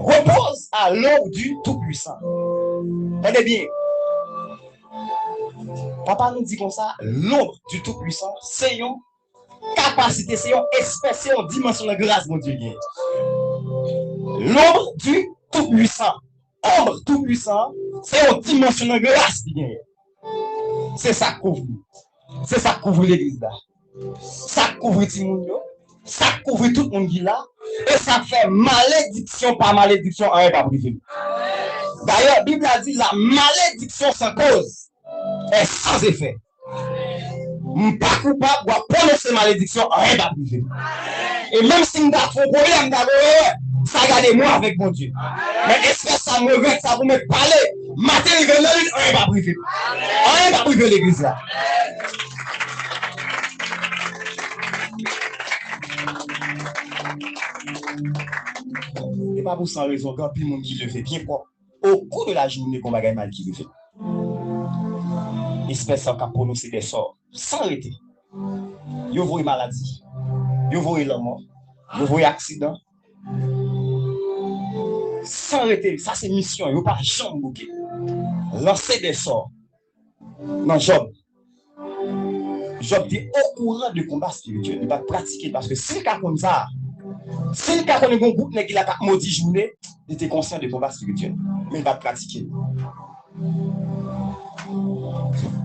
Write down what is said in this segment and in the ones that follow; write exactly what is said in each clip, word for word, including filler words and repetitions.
Repose à l'ombre du Tout-Puissant. Tande byen. Papa nou di konsa, l'ombre du Tout-Puissant, se yon kapasite, se yon espès, se yon dimansyon nan gras Bondye gen. L'ombre du Tout-Puissant. Ombre Tout-Puissant, se yon dimansyon nan gras li genyen. Se sa k kouvri. Se sa k kouvri legliz la. Sa k kouvri timoun yo. Sa k kouvri tout moun ki la. E sa k fè malediksyon pa malediksyon, anyen p ap rive m. Dayè, Bib la di, la malédiction sans cause est sans effet. M pa koupab, w ap pwononse malediksyon, anyen p ap rive m. E menm si m ta fè yon pwoblèm, m ta di, wè, wè, sa gade mwen avèk Bondye. Men espès sa, m regrèt sa pou mèt pale. Maten rive nan lin, anyen p ap rive m. Anyen p ap rive legliz la. E pa pou san rezon, gen anpil moun ki leve byen pwòp. Au cours de la journée, gon bagay mal ki rive. Espès sa k ap pwononse dè sò san rete. Yo voye maladi. Yo voye lanmò. Yo voye aksidan. San rete, sa se misyon yo, pa janm bouke. Lanse dè sò nan Jòb. Jòb te okouran de konba espirityèl. Li pa t pratike l paske si l ka konn sa, si l ka konnen gon gwoup nèg ki la k ap modi jounen, li te konsyan de konba espirityèl. Men li pa t pratike l.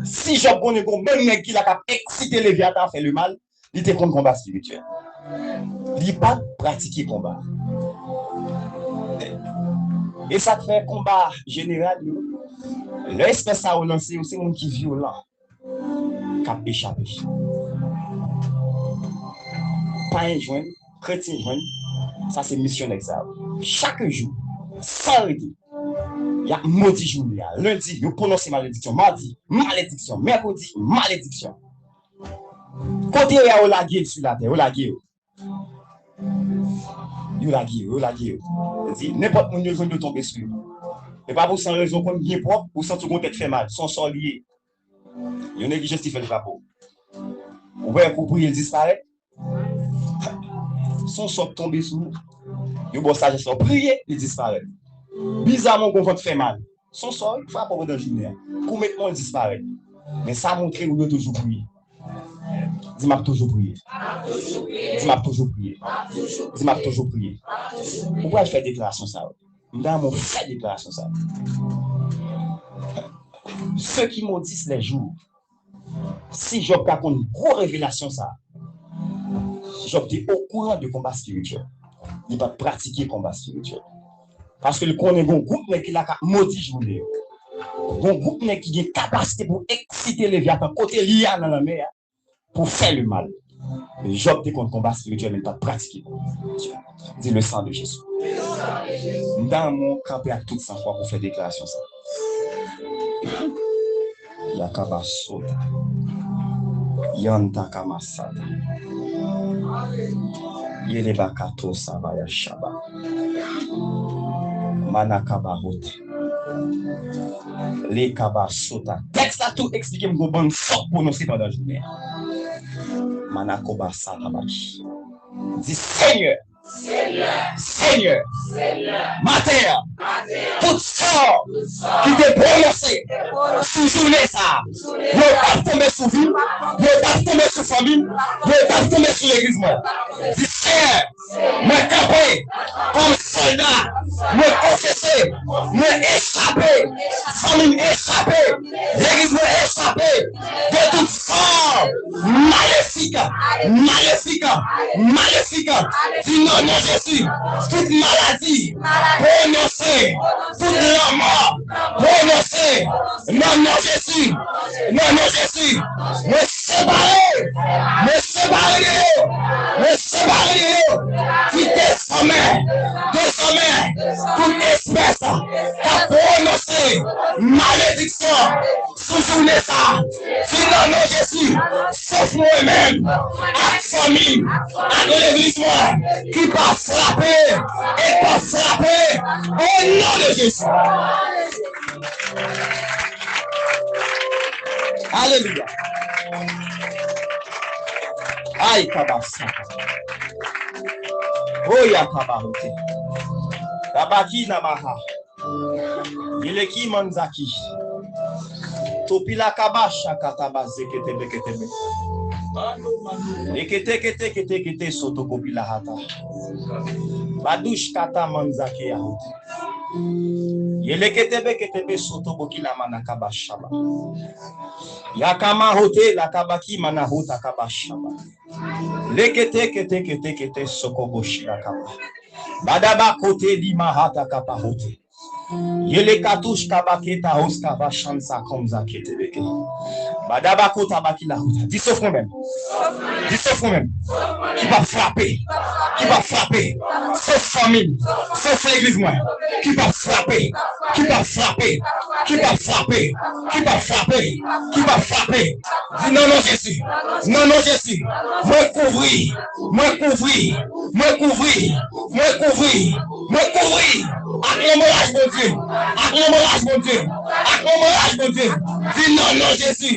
Si Jòb konnen gon bann nèg ki la k ap eksite Levyatan a fè lemal, li te konn konba espirityèl. Li pa t pratike konba. E sa k fè konba jeneral yo, lè espès sa yo lanse yo, se moun ki vyolan k ap echape. Payen jwenn, kretyen jwenn, sa se misyon nèg sa yo. Chak jou, san rete, y ap modi jounen an. Lendi, yo pwononse malediksyon. Madi, malediksyon. Mèkredi, malediksyon. Kote yo ye a, yo lage l sou latè, yo lage yo. Yo lage yo, yo lage yo. Sa di, nenpòt moun yo jwenn yo tonbe sou yo. E pa pou san rezon, konn byen pwòp, ou santi w gon tèt fè mal. Se yon sò li ye. Yon neglijans ki fè l frape w. Ou wè, kou w priye, l disparèt. Se yon sò k tonbe sou ou. Yo ba w sajès la, w priye, li disparèt. Bizamman, w gon vant fè mal. Se yon sò wi k frape w pandan jounen an. Kou w met men w, l disparèt. Men sa montre w yo toujou priye. Di, "M ap toujou priye." Di, "M ap toujou priye." Di, "M ap toujou priye." Ou pral fè deklarasyon sa yo. M ta renmen w fè deklarasyon sa yo. Ceux qui maudissent les jours. Si Jòb ta konn gwo revelasyon sa, Jòb te okouran de konba espirityèl. Li pa t pratike konba espirityèl. Paske l konnen gon gwoup nèg ki la k ap modi jounen yo. Gon gwoup nèg ki gen kapasite pou eksite Levyatan kote li ye a nan lanmè a, pou fè lemal. Men Jòb te konn konba espirityèl, men l pa t pratike konba espirityèl. Di, "Le sang de Jésus." M ta renmen w kanpe ak tout sanfwa pou fè deklarasyon sa. Yakabasota. Yanta kamasata. Yelebakato sabaya shaba. Manakabahote. Lekabasota. Tèks la tou eksplike m gon bann sò k pwononse pandan jounen an. Manakobasata baki. Di, Senyè, Senyè, maten an, tout sò ki te pwononse sou jounen sa a, yo t ap tonbe sou vi m, yo t ap tonbe sou fanmi m, yo t ap tonbe sou legliz mwen. Di, Senyè, mwen kanpe kòm sòlda, mwen konfese, mwen echape, fanmi m echape, legliz mwen echape de tout sò malefik, malefik, malefik. Di, nan non Jezi, tout maladi pwononse, tout lanmò pwononse, nan non Jezi, nan non Jezi, mwen separe, mwen separe de yo, mwen separe de yo. Di, dezòmè, dezòmè, tout espès k ap pwononse malediksyon sou jounen sa a, di, nan non Jezi, sof mwen menm, ak fanmi m, ak legliz mwen, ki pa frape, e pa frape, o non de Jezi. Alelouya. Ay, kabasa. Oya kabahote. Kabaki namaha. Yeleki manzaki. Topila kabasha kataba zeketebe ketebe. Lekete kete kete kete soto kopila hata. Badush kata manzaki yahote. Yeleketebe ketebe soto bokila mana kabashaba. Yakama hote la kabaki mana hota kabashaba. Lekete kete kete kete soko boshi la kaba. Badaba kote li mahata kapa hote. Yele katouch kaba keta hos kaba chansa konza kete beke. Badaba kota baki la hota. Di sof mwen menm. Di sof mwen menm. Ki pa frape. Ki pa frape. Sof fanmi m. Sof legliz mwen. Ki pa frape. Ki pa frape. Ki pa frape. Ki pa frape. Ki pa frape. Di nan non Jezi. Nan non Jezi. Mwen kouvri. Mwen kouvri. Mwen kouvri. Mwen kouvri. Mwen kouvri. Ak lanmoraj Bondye. Ak lanmoraj Bondye. Ak lanmoraj Bondye. Di nan non Jezi.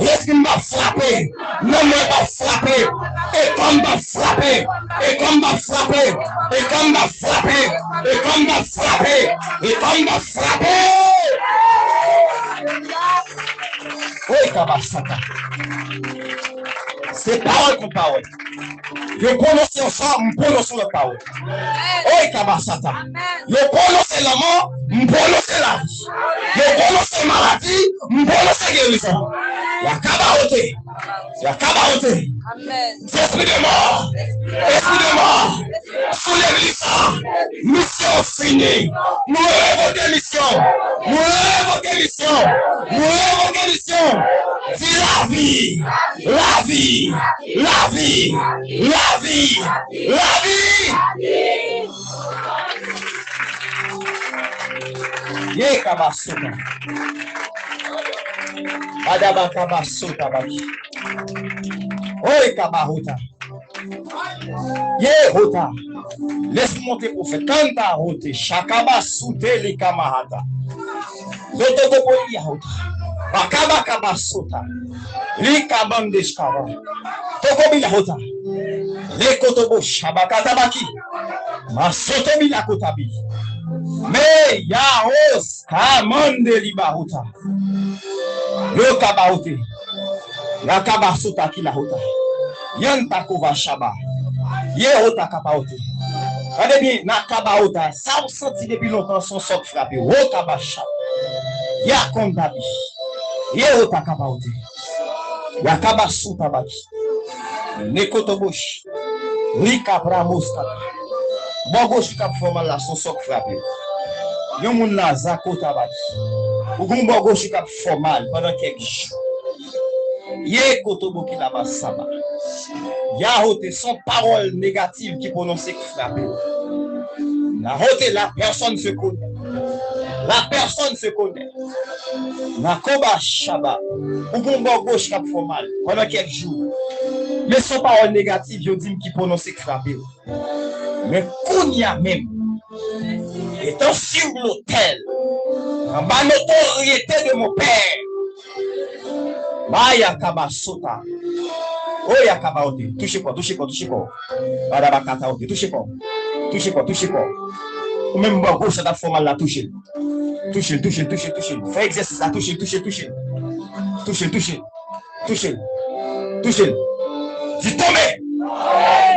Lespri m ap frape. Nan mwen ap frape. E kò m ap frape. E kò m ap frape. E kò m ap frape. E kò m ap frape. E kò m ap frape. Oy, kabasata. Se pawòl kont pawòl. Yo pwononse yon sa, m pwononse yon lòt pawòl. Oy, kabasata. Yo pwononse lanmò, m pwononse lavi. Yo pwononse maladi, m pwononse gerizon. Yakaba ote. Yakaba ote. Zespri de mò. Espri de mò. Sou legliz sa. Misyon fini. Nou revoke misyon. Nou revoke misyon. Nou revoke misyon. Di lavi. Lavi. Lavi. Lavi. Lavi. Ye kabasota. Badaba kabasota baki. Oy kabahota. Ye hota. Lespri monte pwofèt. Kanta hote. Shakaba sute li kamahata. Zotokopo li ya hota. Bakaba kaba sota. Li kabande shkaba. Tokobila hota. Lekotobo shabakata baki. Masotobila kotabi. Me yaos. Kamande li bahota. Yo kabahote. La kabasota ki la hota. Yanta kova shaba. Ye hota kabahote. Gade byen, na kabahota. Sa w santi depi lontan se yon sòk frape. Wo kabasha. Ya kondabi. Ye hota kabahote. Ya kabasota baki. Nekotobosh. Li kabra moskata. Bò goch ou k ap fè w mal la, se yon sòk frape w. Yon moun la, zako tabaki. Ou gen yon bò goch ou k ap fè w mal pandan kèk jou. Ye kotobo ki laba saba. Yahote, se yon pawòl negatif ki pwononse ki frape w. Yahote, la personne se connaît. La personne se connaît. Nakoba Shaba, ou gen yon bò goch k ap fè w mal pandan kèk jou. Men se yon pawòl negatif yo di m ki pwononse k frape w. Men kounye a menm, etan sur l'autel, anba notoryete de mon pè, Maya Kaba Sota, Oya Kaba Ote, touche kò, touche kò, touche kò. Badabakata Ote, touche kò. Touche kò, touche kò. Ou menm bò goch sa t ap fè w mal la, touche l. Touche l, touche l, touche l, touche l. Fè egzèsis la, touche l, touche l, touche l. Touche l, touche l. Touche l. Touche l. Di tonbe!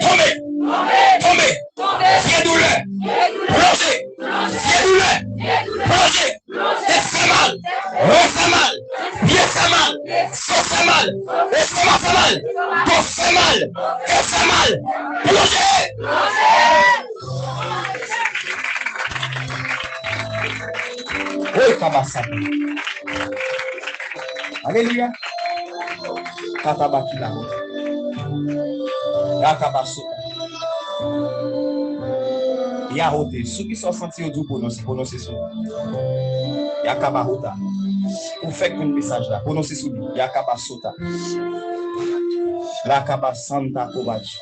Tonbe! Tonbe! Pye doulè! Plonje! Pye doulè! Plonje! Tèt fè mal! Ren fè mal! Pye fè mal! Fò fè mal! Estoma fè mal! Do fè mal! Kè fè mal! Plonje! Oy, kabasata. Alelouya. Katabakila. Yakabaso. Yahote. Sou ki sa w santi yo di w pwononse, pwononse sou li. Yakabahota. Ou fèk jwenn mesaj la. Pwononse sou li. Yakabasota. Lakabasanta kobaji.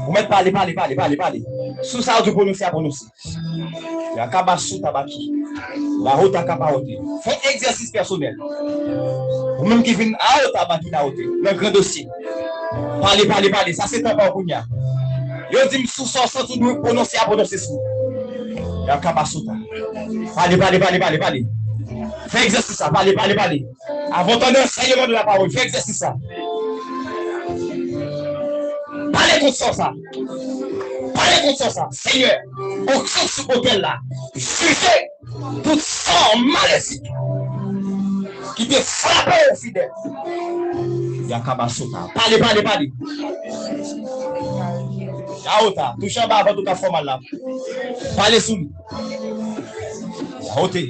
Ou mèt pale, pale, pale, pale, pale. Sou sa yo di w pwononse a, pwononse. Yakaba sou tabaki. Laho takaba ote. Fè egzèsis pèsonèl. Ou menm ki vin a o tabaki la ote. Nan gran dosye. Pale, pale, pale. Sa se tan pa w kounye a. Yo di m sou sa w santi w dwe pwononse a, pwononse sou. Yakabasota. Pale, pale, pale, pale, pale. Fè egzèsis la, pale, pale, pale. Avan w tande ansèyman de lapawòl, fè egzèsis la. Pale kont sa, sa. Pale kont sa, sa. Senyè, onksyon sou otèl la. Jije tout san maledik ki te frape w, fidèl. Yakabasota. Pale, pale, pale. Yaota. Touche anba vant ou k ap fè w mal la. Pale sou li. Yaote.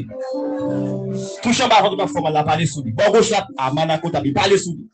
Touche anba vant ou k ap fè w mal la. Pale sou li. Bò goch la. Amanako tapi. Pale sou li.